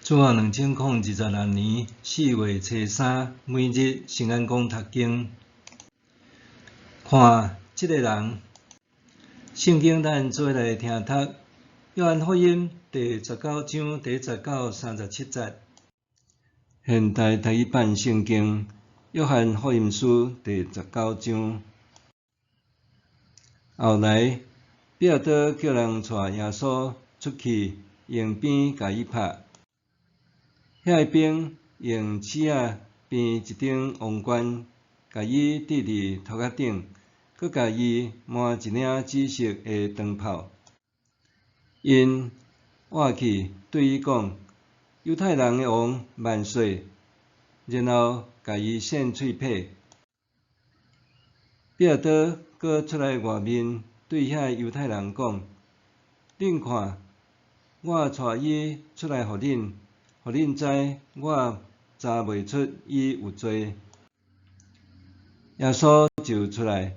主後2026年4月初三，每日聖安講讀經。看這个人，聖經咱做伙來聽讀，約翰福音第十九章第一節到三十七節。現代台語版聖經，約翰福音書第十九章。後來，彼拉多叫人帶耶穌出去，用鞭共伊拍。遐个兵用刺仔編一頂王冠，共伊戴佇頭殼頂，閣共伊縵一領紫色的長袍。𪜶倚去對伊講：猶太人的王萬歲！然後共伊搧喙䫌。彼拉多閣出來外面，對遐个猶太人講：恁看，我帶伊出來予恁，予恁知我查袂出伊有罪。耶穌就出來，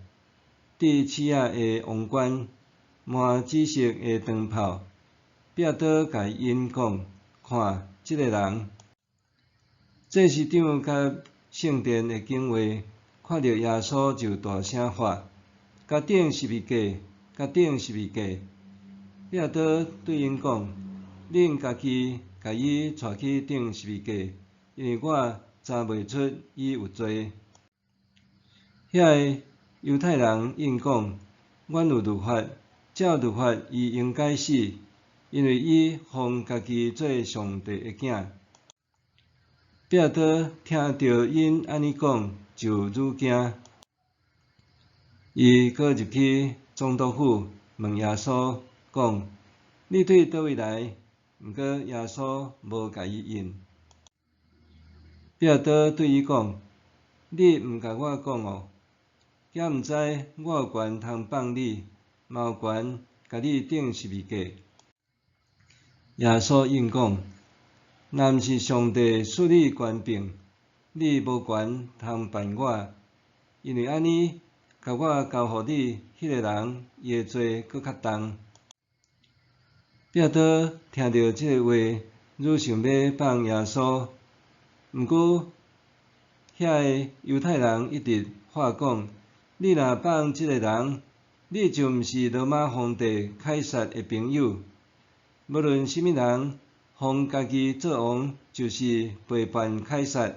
戴刺仔的王冠，縵紫色的長袍。彼拉多共𪜶講：看，這个人！祭司長佮聖殿的警衛看著耶穌就大聲喊：共釘十字架！共釘十字架！彼拉多對𪜶講：恁家己共伊帶去釘十字架，因為我查袂出伊有罪。遐个猶太人應講：阮有律法，照律法伊應該死，因為伊封家己做上帝的囝。彼拉多聽著𪜶按呢講，就愈驚。伊閣入去總督府問耶穌講：你對佗位來？毋過耶穌無共伊應。彼拉多對伊講：你毋共我講哦，敢毋知我有權通放你，嘛有權共你釘十字架？耶穌應講：若毋是上帝賜你權柄，你無權通辦我。因為按呢，共我交予你彼个人，伊的罪閣較重。彼拉多聽著這个話，愈想欲放耶穌。毋過，遐个猶太人一直喊講：你若放這个人，你就毋是羅馬皇帝凱撒的朋友。無論啥物人封家己做王，就是背叛凱撒。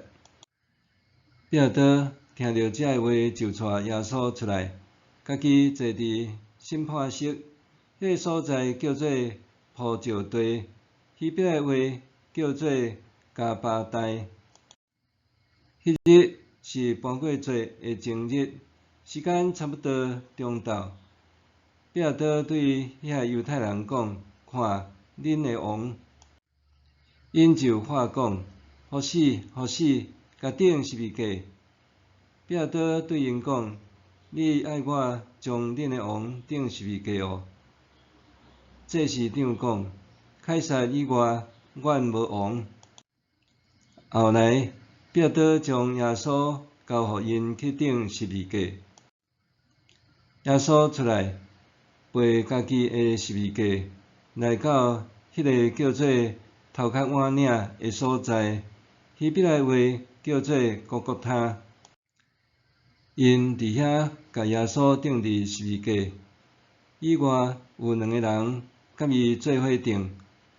彼拉多聽著這个話，就帶耶穌出來，家己坐佇審判室，彼个所在叫做鋪石地，希伯來話叫做加巴大。彼日是盤過節的前日，時間差不多中晝。彼拉多對遐猶太人講：看，恁的王！𪜶就喊講：予死，予死，共釘十字架！彼拉多對𪜶講：你愛我將恁的王釘十字架哦？祭司長講：凱撒以外，阮無王。後來，彼拉多將耶穌交予𪜶去釘十字架。耶穌出來，背家己的十字架，來到彼个叫做頭殼碗嶺的所在，希伯來話叫做各各他。𪜶佇遐共耶穌釘佇十字架，以外有兩个人佮伊做伙釘，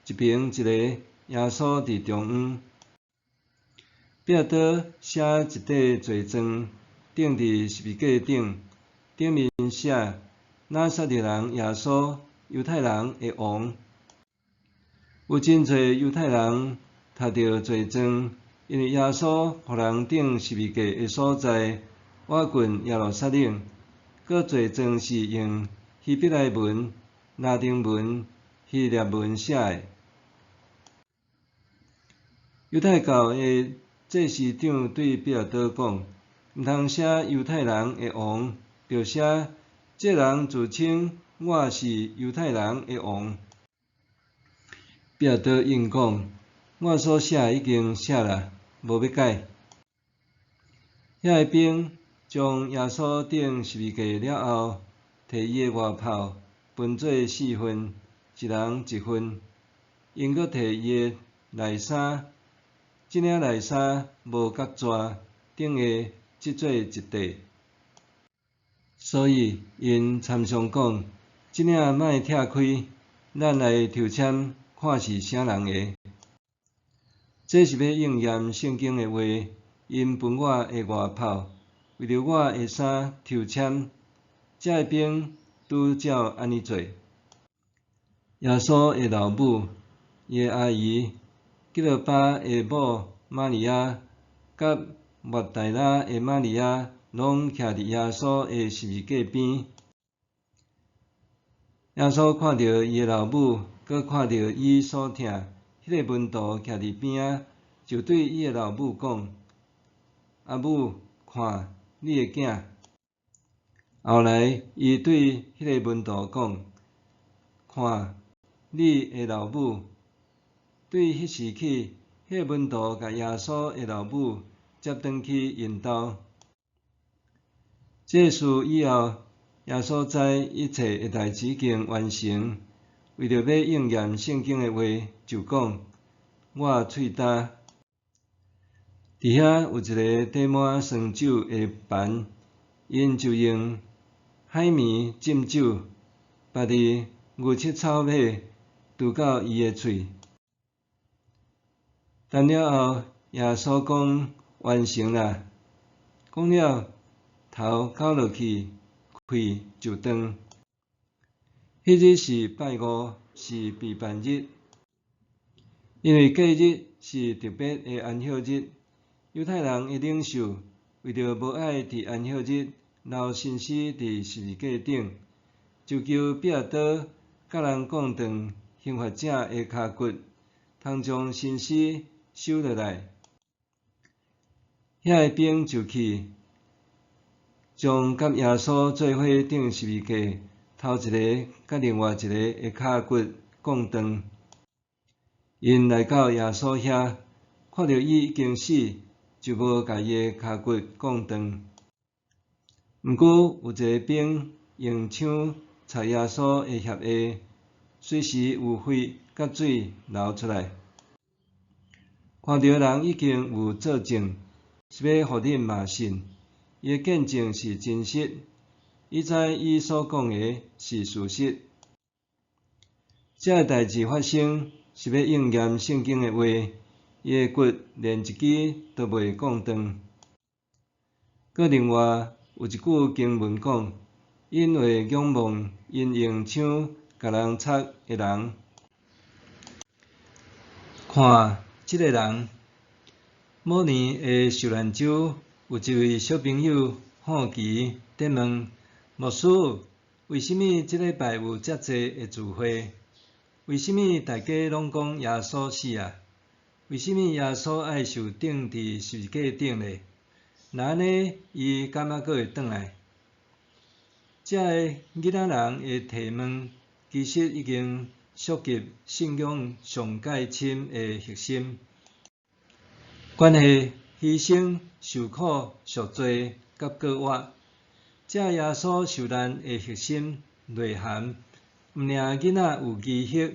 一爿一个，耶穌佇中央。彼拉多寫一塊罪狀，釘佇十字架頂，頂面寫：拿撒勒人耶穌，猶太人的王。有真濟猶太人讀著罪狀，因為耶穌予人釘十字架的所在，倚近耶路撒冷，閣罪狀是用希伯來文、拉丁文、希臘文寫的。猶太教的祭司長對彼拉多講：毋通寫猶太人的王，著寫這人自稱我是猶太人的王。彼拉多應講：我所寫已經寫啦，無欲改。遐個兵將耶穌釘十字架了後，提伊的外袍分做四份，一人一份。𪜶閣提伊的內衫，這領內衫無佮蛇頂下織做一塊。所以𪜶參商講：這領莫拆開，咱來抽籤看是啥人的。這是欲應驗聖經的話：𪜶分我的外袍，為著我的衫抽籤。遮的兵拄照按呢做。耶穌的老母、伊的阿姨、基洛巴的某瑪利亞，佮抹大拉的瑪利亞，攏徛佇耶穌的十字架邊。耶穌看著伊的老母，閣看著伊所疼彼个門徒徛佇邊仔，就對伊的老母講：阿母，看，你的囝。後來，伊對彼个門徒講：看，你的老母。對彼時起，彼个門徒共耶穌的老母接轉去𪜶兜。這事以後，耶穌知一切的代誌已經完成，為著欲應驗聖經的話，就講：我喙焦。佇遐有一个貯滿酸酒的盤，𪜶就用海綿浸酒，縛佇牛膝草尾，拄到伊的喙。澹了後，耶穌講：完成啦！講了，頭交落去，氣就斷。彼日是拜五，是備辦日。因為隔日是特別的安息日，猶太人的領袖為著無愛佇安息日留身屍佇十字架頂，就求彼拉多共人摃斷刑罰者的跤骨，通將身屍收落來。遐个兵就去，將佮耶穌做伙釘十字架頭一个佮另外一个的跤骨摃斷。𪜶來到耶穌遐，看著伊已經死，就無共伊的跤骨摃斷。毋過有一个兵用槍插耶穌的脅下，隨時有血佮水流出來。看著的人已經有做證，是欲予恁嘛信。伊的見證是真實，伊知伊所講的是事實。這个代誌發生，是欲應驗聖經的話，伊的骨連一支都袂摃斷。閣另外有一句經文講：𪜶會仰望𪜶用槍共人插的人。看，這个人。某年的受難週，有一位小朋友好奇佇問牧師：為啥物這禮拜有遮濟的聚會？為啥物大家攏講耶穌死啊？為啥物耶穌愛受釘佇十字架頂咧？若按呢，伊敢猶閣會轉來？這个囡仔人的提問，其實已經觸及信仰上蓋深的核心，關係犧牲、受苦、贖罪佮復活。這耶穌受難的核心內涵，毋爾囡仔有疑惑，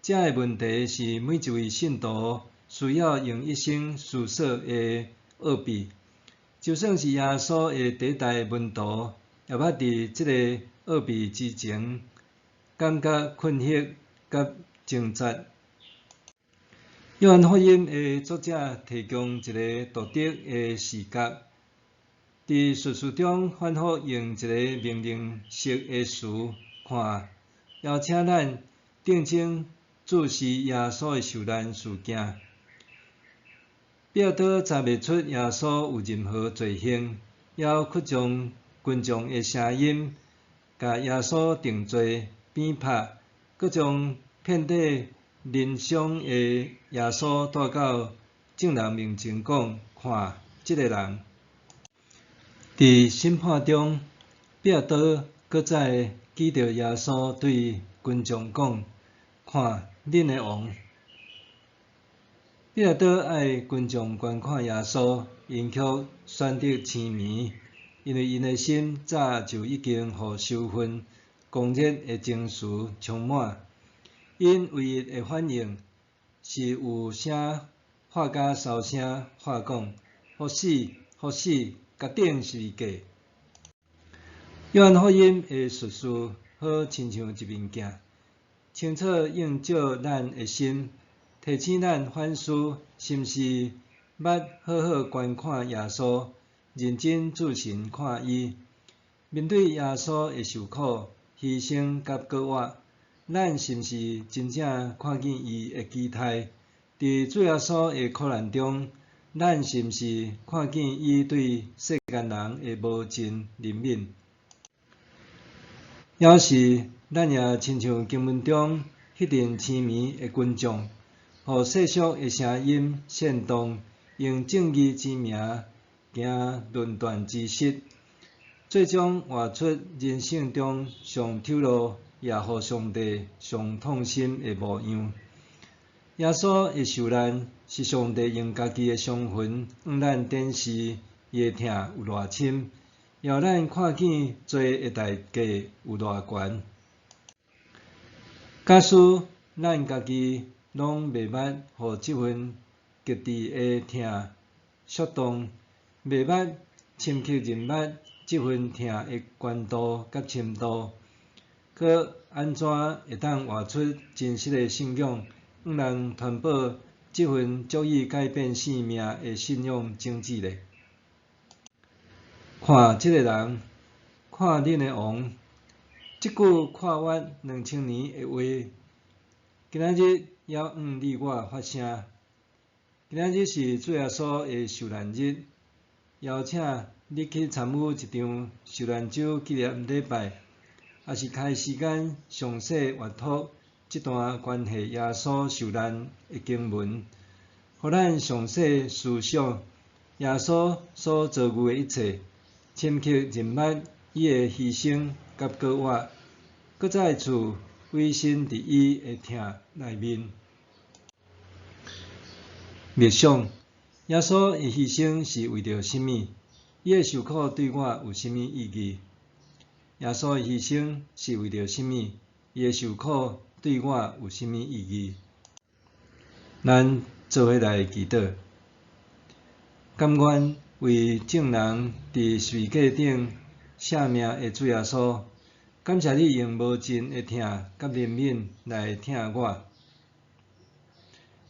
這个問題是每一位信徒需要用一生思索的奧秘。就算是耶穌的第一代門徒，也捌佇這个奧秘之前，感覺困惑佮掙扎。約翰福音的作者提供一个獨特的視角，佇敘事中反覆用一个命令式的詞，看，邀請咱定睛注視耶穌的受難事件。彼拉多查袂出耶穌有任何罪行，猶屈從群眾的聲音，共耶穌定罪、鞭拍，閣將遍體鱗傷的耶穌帶到眾人面前講：看，這个人。佇審判中，彼拉多閣再指著耶穌對群眾講：看，恁的王。彼拉多愛群眾觀看耶穌，𪜶卻選擇菁瀳，因為𪜶的心早就已經予仇恨、狂熱的情緒充滿。𪜶唯一的反應是有聲喊甲梢聲喊講：予死，予死，共釘十字架。約翰福音的敘事好親像一面鏡，清楚映照咱的心，提醒咱反思，是毋是捌好好觀看耶穌，認真注神看伊。面對耶穌的受苦、犧牲佮復活，咱是毋是真正看見伊的儀態？佇主耶穌的苦難中，咱是毋是看見伊對世間人的無盡憐憫？抑是咱也親像經文中彼陣癡迷的群眾，予世俗的聲音煽動，用正義之名行論斷之實，最終活出人生中上醜陋，也予上帝上痛心的模樣。耶穌的受難是上帝用家己的傷痕向咱展示伊的疼有偌深，予咱看見罪的代價有偌懸。假使咱家己攏袂捌予這份極致的疼觸動，袂捌深刻認捌這份疼的懸度佮深度，閣按怎會當活出真實的信仰，向人傳播這份足以改變生命的信仰種子呢？看這个人，看恁的王，這句跨越2000年的話，今仔日猶向你我發聲。今仔日是主耶穌的受難日，邀請你去參與一場受難週紀念禮拜，抑是開時間詳細閱讀這段關係耶穌受難的經文，予咱詳細思想耶穌所遭遇的一切，深刻認捌伊的犧牲佮復活，閣再次委身佇伊的疼內面。默想，耶穌的犧牲是為著啥物？伊的受苦對我有啥物意義？耶穌的犧牲是為著啥物？伊的受苦對我有啥物意義？咱做伙來祈禱，甘願為眾人佇十字架頂捨命的主耶穌，感謝你用無盡的疼佮憐憫來疼我。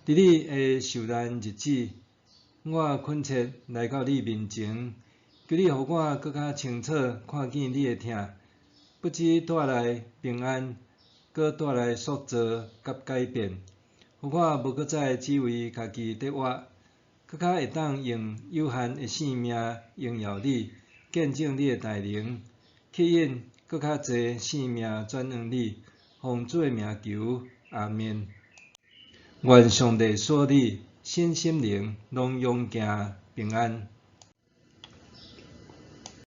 佇你的受難日子，我懇切來到你面前，求你予我閣較清楚看見你的疼，不只帶來平安，閣帶來塑造佮改變，予我無閣再只為家己佇活，閣較會當用有限的生命榮耀你，見證你的大能，吸引閣較濟生命轉向你，奉主的名求，阿們。願上帝賜你身心靈攏勇健平安。